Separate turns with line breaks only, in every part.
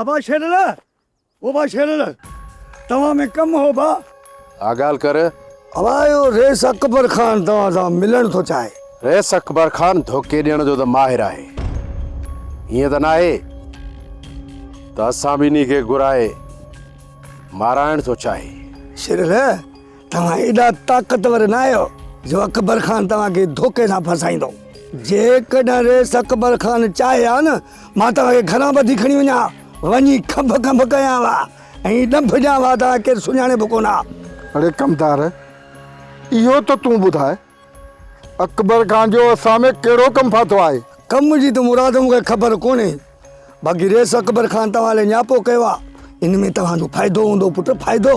ابا شيرل، او ڀاء شيرل، توهان ۾ ڪم هو ڀاء.
ها ڳالهه ڪر.
ابا اهو رئيس اڪبر خان توهان سان ملڻ ٿو چاهي.
رئيس اڪبر خان ڌوڪي ڏيڻ جو ته ماهر آهي. ائين ته ناهي ته اسان ٻنهي کي گهرائي مارائڻ ٿو چاهي.
شيرل، توهان ايڏا طاقتور نه آهيو جو اڪبر خان توهان کي ڌوڪي سان ڦاسائيندو. جيڪڏهن رئيس اڪبر خان چاهي ها نه مان توهان کي گهران ٻڌي کڻي وڃان ها، وڃي کنڀ کنڀ ڪيان ها ۽ ڏنڀ ڏيان ها، توهان کي ڪير سڃاڻي به ڪونه ها.
اڙي ڪمدار، اهو ته تون ٻڌاء، اڪبر خان جو اسان ۾ ڪهڙو ڪم ڦاٿو آهي؟
ڪم جي ته مراد مون کي خبر ڪونهي، باقي رئيس اڪبر خان توهان لاء نياپو ڪيو آهي، ان ۾ توهان جو فائدو هوندو پٽ، فائدو.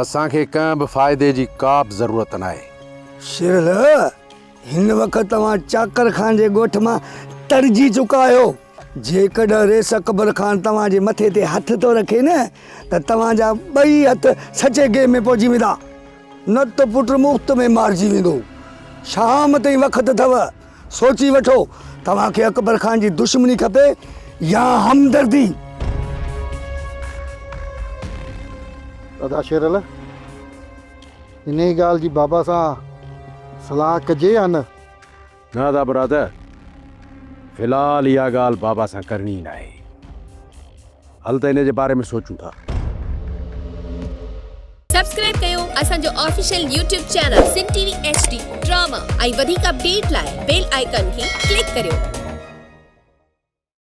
اسان کي ڪنهن به فائدي جي ڪا به ضرورت ناهي.
شيرل، هن وقت توهان چاڪر خان جي ڳوٺ مان تڙجي چڪا آهيو. جيڪڏهن رئيس اڪبر خان توهان جي مٿي تي هٿ ٿو رکي نه ته توهان جا ٻئي هٿ سچي گيهه ۾ پئجي ويندا. نه ته پٽ مفت ۾ مارجي ويندو. شام تائين وقت اٿو، سوچي وٺو توهان کي اڪبر خان جي دشمني کپي يا همدردي.
ادا شيرل! انهيء ڳالهه جي بابا سان صلاح ڪجي يا نه؟
نه ادا مراد، في الحال اها ڳالهه بابا سان ڪرڻي ئي ناهي. هل ته ان جي باري ۾ سوچون ٿا.
سبسڪرائب ڪيو اسان جو official YouTube channel Sindh T V H D drama ۽ وڌيڪ اپڊيٽ لاء بيل آئيڪان کي ڪلڪ ڪريو.